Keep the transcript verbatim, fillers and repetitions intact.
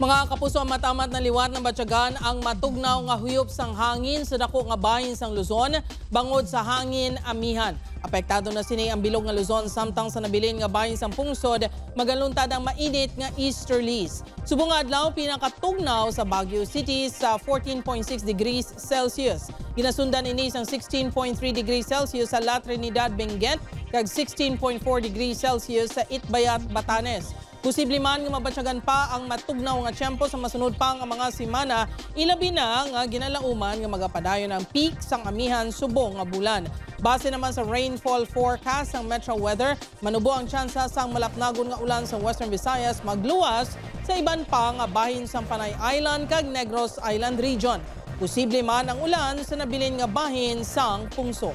Mga kapuso, ang matamat na liwat nabatyagan ang matugnaw nga huyop sang hangin sa dako nga bahin sang Luzon bangod sa hangin amihan. Apektado na sini ang bilog nga Luzon, samtang sa nabilin nga bahin sang pungsod magaluntad ang mainit nga easterlies. Subong nga adlaw, pinakatugnaw sa Baguio City sa fourteen point six degrees Celsius. Ginasundan ini sang sixteen point three degrees Celsius sa La Trinidad, Benguet, kag sixteen point four degrees Celsius sa Itbayat, Batanes. Posible man nga mabatyagan pa ang matugnaw nga tiyempo sa masunod pa nga mga semana, ilabi na nga ginalauman nga magapadayon ang peak sang amihan subong nga bulan. Base naman sa rainfall forecast sang Metro Weather, manubo ang tsansa sang malapnagon nga ulan sa Western Visayas, magluwas sa iban pa nga bahin sang Panay Island kag Negros Island region. Posible man ang ulan sa nabilin nga bahin sang pungsod.